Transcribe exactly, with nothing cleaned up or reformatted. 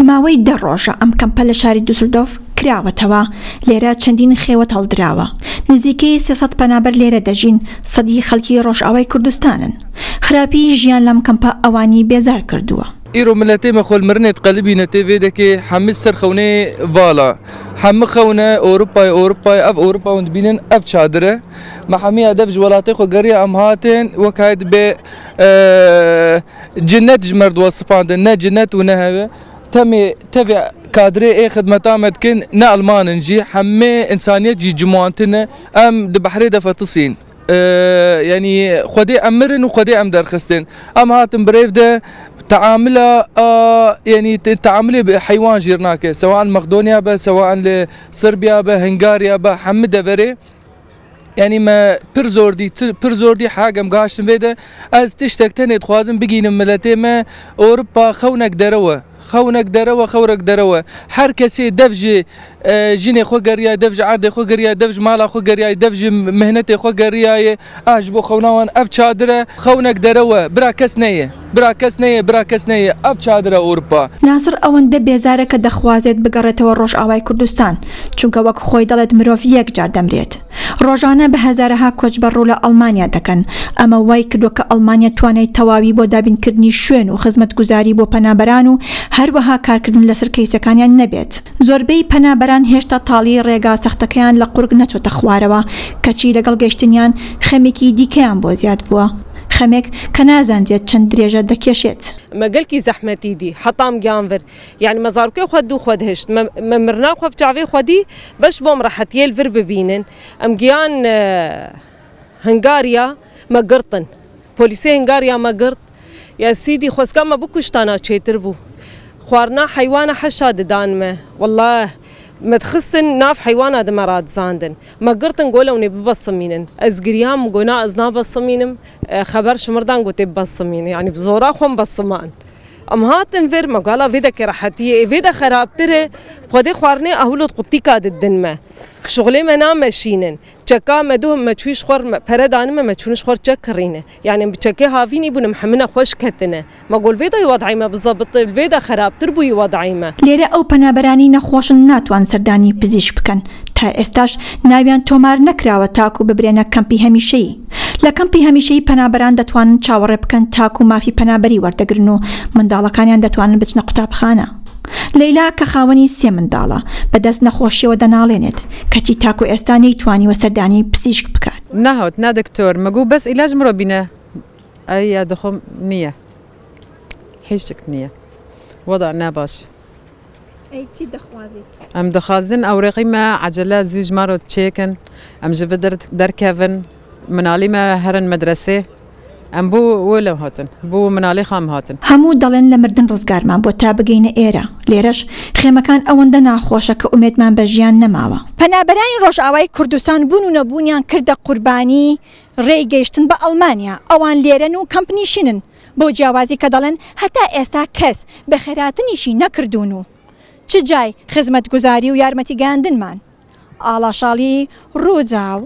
ماوەی دە ڕۆژە ئەم کەمپە لە شاری دوسلدۆف کراوەتەوە. لێرە چەندین خێوەت هەڵدراوە. نزیکەی سێ سەد پەنابەر لێرە دەژین، سەدی خەڵکی ڕۆژئاوای کوردستانن. خراپی ژیان لەم کەمپە ئەوانی بێزار کردووە. Îro miletê me xwe li mirinê diqelibîne, tê vê dekê hemî ser xewnê vala. Hemî xewne Ewropayê, Ewropayê, ev Ewropa hûn dibînin, ev çadir e. Me hemiya dev ji welatê xwe geriya, em hatin wek hay dibe, e, cinnet ji me re diwesifandin, ne cinnet û ne heve. Temê tevê kadrê ê xidmeta me dikin, ne Alman in jî, hemê însaniyet jî cimwantine. Em di behrê de fetisîn. E, yanî Xwedê em mirin û Xwedê em derxistin. Em hatin birêv de teamila, a, yanî te-, teamilê bi heywan jî nake. Sewa li Makedonya be, sewa li Sirbiya be, Hungarya be, hemî deverê. Yanî me pir zor dî, ti-, pir zor dî hag em gihiştin vê de. Ez tiştek tenê dixwazim bigînim miletê me, Ewropa xewnek derew e. Xewnek derew e, xewnek derew e. Her kesê dev ji, e, jinê xwe geriyaye, dev ji erdê xwe geriyaye, dev ji mala xwe geriyaye, dev ji mihnetê xwe geriyaye. A, ji bo xewna wan ev çadir e, xewnek derew e. Bira kes neyê. Bira kes neyê, bira kes neyê. Ev çadir e Ewropa. ناسر ئەوەندە بێزارە کە دەخوازێت بگەڕێتەوە ڕۆژئاوای کوردستان، چونکە وەک خۆی دەڵێت مرۆڤ یەک جار دەمرێت. ڕۆژانە بە هەزارەها کۆچبەر ڕوو لە ئەڵمانیا دەکەن. ئەمە وای کردووە کە ئەڵمانیا توانای تەواوی بۆ دابینکردنی شوێن و خزمەتگوزاری بۆ پەنابەران و هەروەها کارکردن لەسەر کەیسەکانیان نەبێت. زۆربەی پەنابەران هێشتا تاڵی ڕێگا سەختەکەیان لە قورگ نەچۆتە خوارەوە، کەچی لەگەڵ گەیشتنیان خەمێکی دیکەیان بۆ زیاد بووە. خەمێک کە نازانرێت چەند درێژە دەکێشێت. Me gelkî zehmetî dî, heta em giyan vir. Yanî me zarokê xwe dû xwe dihişt. Me, me mirina xwe bi çavê xwe dî, beş bom rehetiyê li vir bibînin. Em giyan, e, Hungarya, me girtin. Polîsê Hungarya me girt. Ya sîdî xwestka me bikuştana çêtir bû. Xwarina heywana heşa didan me. Wallah, me dixistin nav heywana di me radizandin. Me girtin, got, "Lewnê bibesimînin." Ez giriyam, got, "Na, ez nabesimînim." E, xeber ji mir dan, gotê, "Bibesimînin." Yanî bi zora xwe em besimand. Em hatin vir, me got, "Ala vê de kê rehetiyê, ê vê de xerabtir e." Xwedê xwarinê ahûlot qutîka didin me. Şixulê me nameşînin. Çeka me du me çûyî ji xwe re me pere danime, me çûne ji xwe re çek kirîne. Yanî bi çekê havînî bûne, em hemine xweş ketine. Me got, "Vê de yî wed'î me bizebite, vê de xerabtir bûyî wed'î me." لێرە ئەو پەنابەرانی نەخۆشن ناتوان سەردانی پزیشک بکەن. تا ئێستاش ناویان تۆمار نەکراوە تاکو ببرێنە کەمپی هەمیشەیی. لە کەمپی هەمیشەیی پەنابەران دەتوانن چاوەڕێ بکەن تاکو مافی پەنابەری وەردەگرن و منداڵەکانیان دەتوانن بچنە قوتابخانە. لەیلا کە خاوەنی سێ منداڵە، بەدەست نەخۆشیەوە دەناڵێنێت، کەچی تاکو ئێستا نەیتوانیوە سەردانی پزیشک بکات. Nehot, ne doktor, me got bes îlac min re bîne. Ew ya dixwim niye. Hiç şik niye. Weda ne baş. Ey çi dixwazît? Em dixwazin ewreqî me ecele zû ji me re çêkin. Em ji vir der-, derkevin. Minalî me herin medresê. Em bo wê lew hatin. Bo minalê xwe em hatin. هەموو دەڵێن لە مردن ڕزگارمان بووە تا بگەینە ئێرە. لێرەش خێمەکان ئەوەندە ناخۆشە کە ئومێدمان بە ژیان نەماوە. پەنابەرانی ڕۆژئاوای کوردستان بوون و نەبوونیان کردە قوربانی ڕێی گەیشتن بە ئەڵمانیا. ئەوان لێرەن و کەمپ نیشینن. بۆ جیاوازی کە دەڵێن هەتا ئێستا کەس بە خێراتنیشی نەکردوون و چ جای خزمەتگوزاری و یارمەتی گەیاندنمان. ئاڵا شاڵی، ڕووداو،